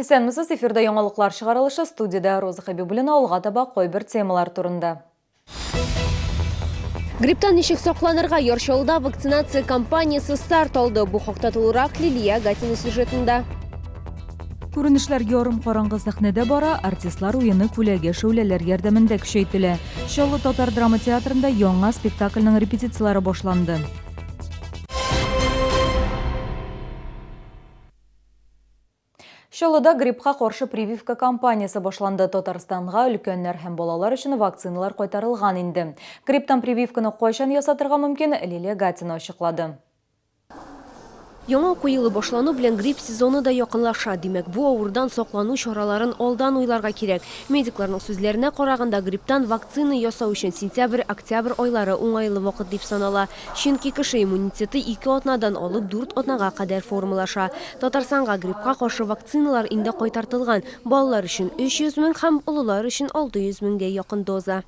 Исәнмесез, эфирда яңалыклар чыгарылышы, студиядә Роза Хәбибуллина, алга таба кайбер темалар турында. Грипптан ничек сакланырга? Яр Чаллыда вакцинация кампаниясе старт алды. Бу хакта тулырак Лилия Гатина сюжетында. Күренешләр ярым караңгы сәхнәдә бара, артистлар уены күләгә шәүләләр ярдәмендә көчәйтелә. Чаллы татар драма театрында яңа спектакльнең репетицияләре башланды. Чаллыда гриппка каршы прививка кампаниясе башланды. Татарстанга өлкәннәр һәм балалар өчен вакциналар кайтарылган инде. Грипптан прививканы кайчан ясатырга мөмкин, Лилия Гатина ачыклады. Яңа уку елы башлану белән грипп сезоны да якынлаша. Димәк, бу авырудан саклану чараларын алдан уйларга кирәк. Медикларның сүзләренә караганда, грипптан вакцина ясау өчен сентябрь-октябрь айлары уңайлы вакыт дип санала. Чөнки кеше иммунитеты ике атнадан алып дүрт атнага кадәр формалаша. Татарстанга гриппка каршы вакциналар инде кайтартылган, балалар өчен 300 мең һәм олылар өчен 600 меңгә якын доза.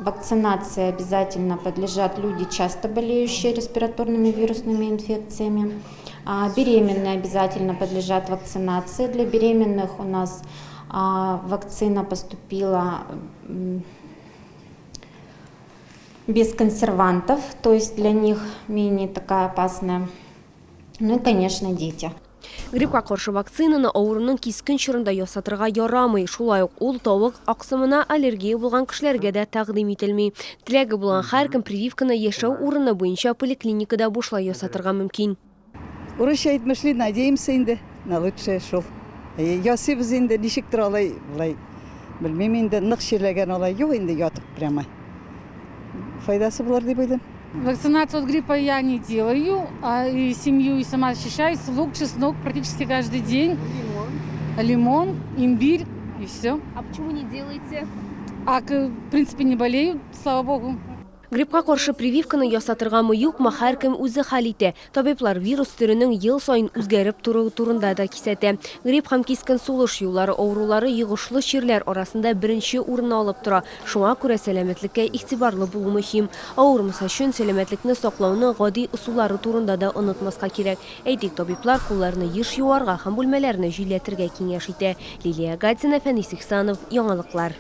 Вакцинации обязательно подлежат люди, часто болеющие респираторными вирусными инфекциями. Беременные обязательно подлежат вакцинации. Для беременных у нас вакцина поступила без консервантов, то есть для них менее такая опасная. Ну и, конечно, дети. Гриппка каршы вакцинаны авыруның кискен чорында ясатырга ярамый. Шулай ук ул тавык аксымына аллергия булган кешеләргә дә тәкъдим ителми. Теләге булган һәркем прививканы яшәү урыны буенча поликлиникада бушлай ясатырга мөмкин. Урысча әйтмешли, надеемся инде на лучшее шул. Ясыйбыз инде, ничектер алай, болай, белмим инде, нык чирләгән алай юк инде, ятып прямо. Файдасы булыр дип уйлыйм. Вакцинацию от гриппа я не делаю, а и семью и сама защищаюсь. Лук, чеснок практически каждый день. Лимон. Лимон, имбирь и все. А почему не делаете? А, в принципе, не болею, слава богу. Гриппка каршы прививканы ясатыргамы, юкмы, һәркем үзе хәл итә. Табиблар вирус төренең ел саен үзгәреп торуы турында да кисәтә. Грипп һәм кискен сулыш юллары авырулары йогышлы чирләр арасында беренче урынны алып тора. Шуңа күрә сәламәтлеккә игътибарлы булу мөһим. Авырмас өчен сәламәтлекне саклауның гади ысуллары турында да онытмаска кирәк. Әйтик, табиблар кулларны еш юарга һәм бүлмәләрне җилләтергә киңәш итә. Лилия Гатина, Фәнис Ихсанов, Яңалыклар.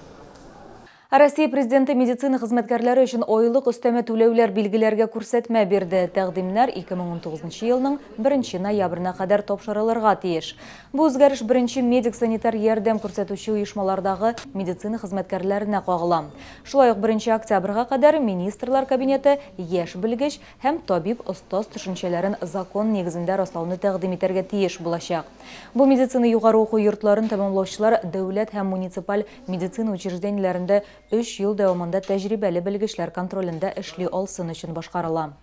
Россия Президенты медицина хезмәткәрләре өчен айлык өстәмә түләүләр билгеләргә күрсәтмә бирде. Тәкъдимнәр 2019 елның 1 ноябренә кадәр тапшырылырга тиеш. Бу үзгәреш беренче медик-санитар ярдәм күрсәтүче оешмалардагы медицина хезмәткәрләренә кагыла. Шулай ук 1 октябрьгә кадәр Министрлар Кабинеты яшь белгеч һәм табиб-остаз төшенчәләрен закон нигезендә раслауны тәкъдим итәргә тиеш булачак. Бу медицина югары уку йортларын тәмамлаучылар дәүләт һәм муниципаль медицина учреждениеләрендә өч ел дәвамында тәҗрибәле белгечләр контролендә эшли алсын өчен башкарыла.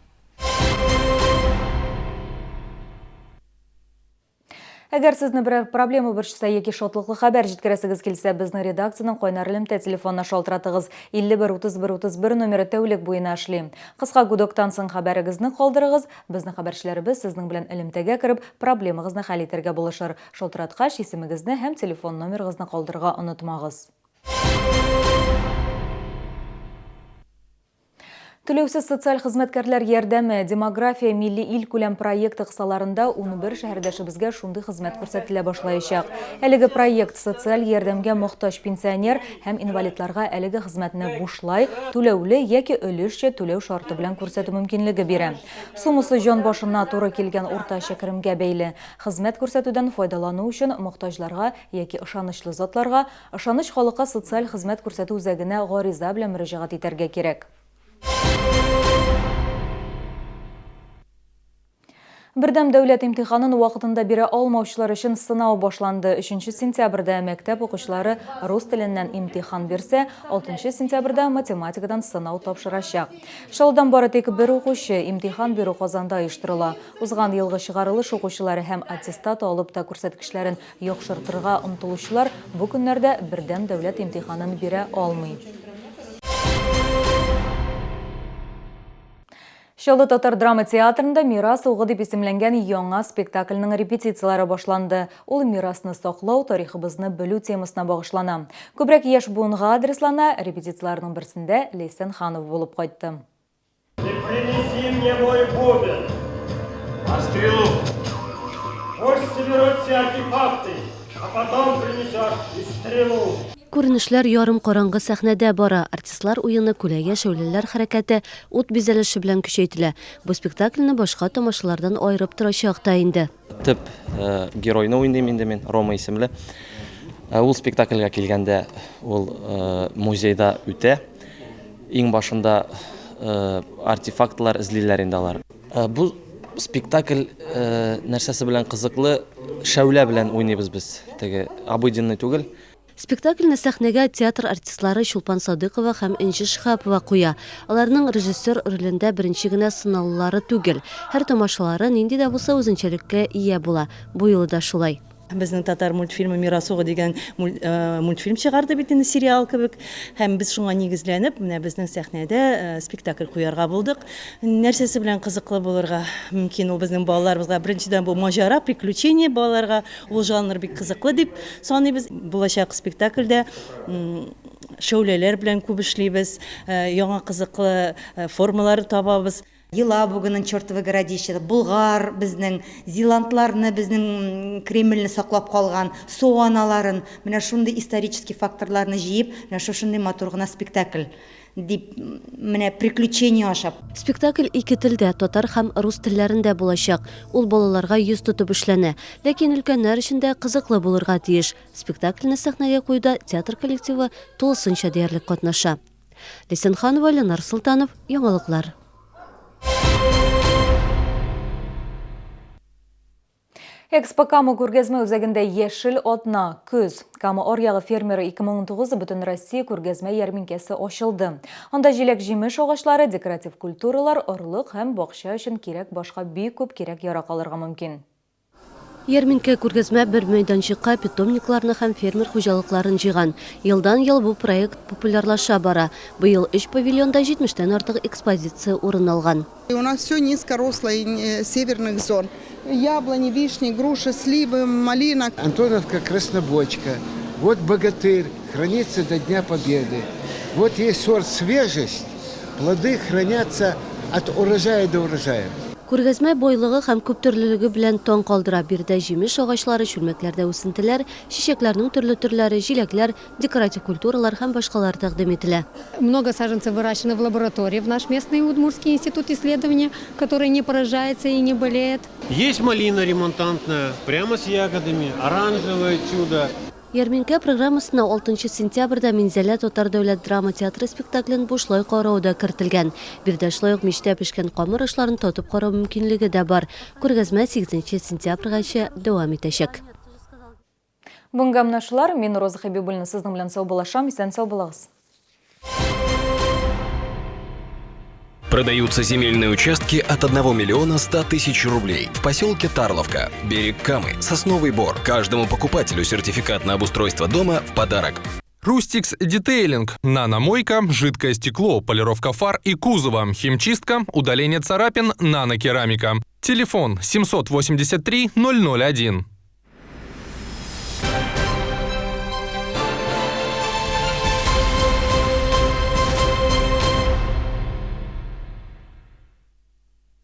Әгәр сезне берәр проблема борчыса яки шатлыклы хәбәр җиткерәсегез килсә, безнең редакциянең кайнар элемтә телефонына шалтыратыгыз. 51 31 31 номеры тәүлек буена эшли. Кыска гудоктан соң хәбәрегезне калдырыгыз, безнең хәбәрчеләребез сезнең белән элемтәгә кереп, проблемагызны хәл итәргә булышыр. Шалтыраткач, исемегезне һәм телефон номерыгызны калдырырга онытмагыз. Түләүсез социаль хезмәткәрләр ярдәме Демография милли илкүләм проекты кысаларында 11 шәһәрдәшебезгә шундый хезмәт күрсәтелә башлаячак. Әлеге проект социаль ярдәмгә мохтаҗ пенсионер һәм инвалидларга әлеге хезмәтне бушлай, түләүле яки өлешчә түләү шарты белән күрсәтү мөмкинлеге бирә. Суммасы җан башына туры килгән уртача керемгә бәйле. Хезмәт күрсәтүдән файдалану өчен мохтаҗларга яки ышанычлы затларга Ышаныч халыкка социаль хезмәт күрсәтү үзәгенә гариза белән мөрәҗәгать итәргә кирәк. Бердәм дәүләт имтиханын вакытында бирә алмаучылар өчен сынау башланды. Өченче сентябрьдә мәктәп укучылары рус теленнән имтихан бирсә, алтынчы сентябрьдә математикадан сынау тапшырачак. Чаллыдан бары тик бер укучы, имтихан бирү Казанда оештырыла. Узган елгы чыгарылыш укучылары һәм аттестат алып та күрсәткечләрен яхшыртырга омтылучылар бу көннәрдә бердәм дәүләт имтиханын бирә алмый. Чаллы татар драма театрында Мирас угы дип исемләнгән яңа спектакльнең репетицияләре башланды. Ул мирасны саклау, тарихыбызны белү темасына багышлана. Күбрәк яшь буынга адреслана, репетицияләрнең берсендә Ләйсән Ханова булып кайтты. Ты принеси мне мой бубен. А стрелу? Пусть соберут все артефакты. А потом принесешь и стрелу. Күренешләр ярым караңгы сәхнәдә бара. Артистлар уены, күләгә, шәүләләр хәрәкәте, ут бизәлеше белән көчәйтелә. Бу спектакльне башка тамашалардан аерып торачак та инде. Төп геройны уйныйм инде мин, Рома исемле. Ул спектакльгә килгәндә, ул музейда үтә. Иң башында артефактлар эзлиләр инде алар. Бу спектакль нәрсәсе белән кызыклы, шәүлә белән уйныйбыз без, теге обыденный түгел. Спектакльне сәхнәгә театр артистлары Чулпан Садыкова һәм Энҗе Шиһапова куя. Аларның режиссер ролендә беренче генә сыналулары түгел. Һәр тамашалары нинди дә булса үзенчәлеккә ия була. Бу юлы да шулай. Безнең татар мультфильмы Мирас угы дигән мультфильм чыгарды бит инде сериал кебек. Һәм без шуңа нигезләнеп, менә безнең сәхнәдә спектакль куярга булдык. Нәрсәсе белән кызыклы булырга мөмкин ул безнең балаларыбызга? Беренчедән, бу маҗара, приключение балаларга ул жанр бик кызыклы дип саныйбыз. Булачак спектакльдә шәүләләр белән күп эшлибез, яңа кызыклы формалар табабыз. Елабуганың Чертово городище, Болгар безнең, Зилантларны безнең Кремльне саклап калган, Су аналарын, менә шундый исторический факторларны җыеп, менә шушындый матур гына спектакль дип, менә приключение аша. Спектакль ике телдә, татар һәм рус телләрендә булачак. Ул балаларга йөз тотып эшләнә. Ләкин өлкәннәр өчен дә кызыклы булырга тиеш. Спектакльне сәхнәгә куюда театр коллективы тулысынча диярлек катнаша. Лесен Ханова, Ленар Солтанов, Яңалыклар. Экспо Кама күргәзмә үзәгендә яшел атна, көз. Кама аръягы фермеры 2019 Бөтенроссия күргәзмә ярминкәсе ачылды. Анда җиләк-җимеш агачлары, декоратив культуралар, орлык һәм бакча өчен кирәк башка бик күп кирәк-ярак алырга мөмкин. Ярминкә күргәзмә бер мәйданчыкка питомникларны һәм фермер хуҗалыкларын җыйган. Елдан-ел бу проект популярлаша бара. Быел өч павильонда 70тән артык экспозиция урын алган. У нас все низкорослое северных зон. Яблони, вишни, груши, сливы, малина. Антоновка краснобочка. Вот богатырь, хранится до Дня Победы. Вот есть сорт свежесть, плоды хранятся от урожая до урожая. Күргәзмә байлыгы һәм күптөрлелеге белән таң калдыра. Биредә җимеш агачлары, чүлмәкләрдә үсентеләр, чәчәкләрнең төрле төрләре, җиләкләр, декоратив культуралар һәм башкалар тәкъдим ителә. Много саженцев выращено в лаборатории в наш местный Удмуртский институт исследования, который не поражается и не болеет. Есть малина ремонтантная, прямо с ягодами, оранжевое чудо. Ярминкә программасына 6 сентябрьдә Минзәлә татар дәүләт драма театры спектаклен бушлай карау да кертелгән. Биредә шулай ук мичтә пешкән камыр ашларын татып карау мөмкинлеге дә бар. Күргәзмә 8 сентябрьгәчә дәвам итәчәк. Бүгенгә менә шулар. Мин Роза Хәбибуллина сезнең белән саубуллашам. Исән сау булыгыз. Продаются земельные участки от 1 миллиона 100 тысяч рублей в поселке Тарловка, берег Камы, Сосновый Бор. Каждому покупателю сертификат на обустройство дома в подарок. Рустикс Детейлинг. Наномойка, жидкое стекло, полировка фар и кузова, химчистка, удаление царапин, нанокерамика. Телефон 783 001.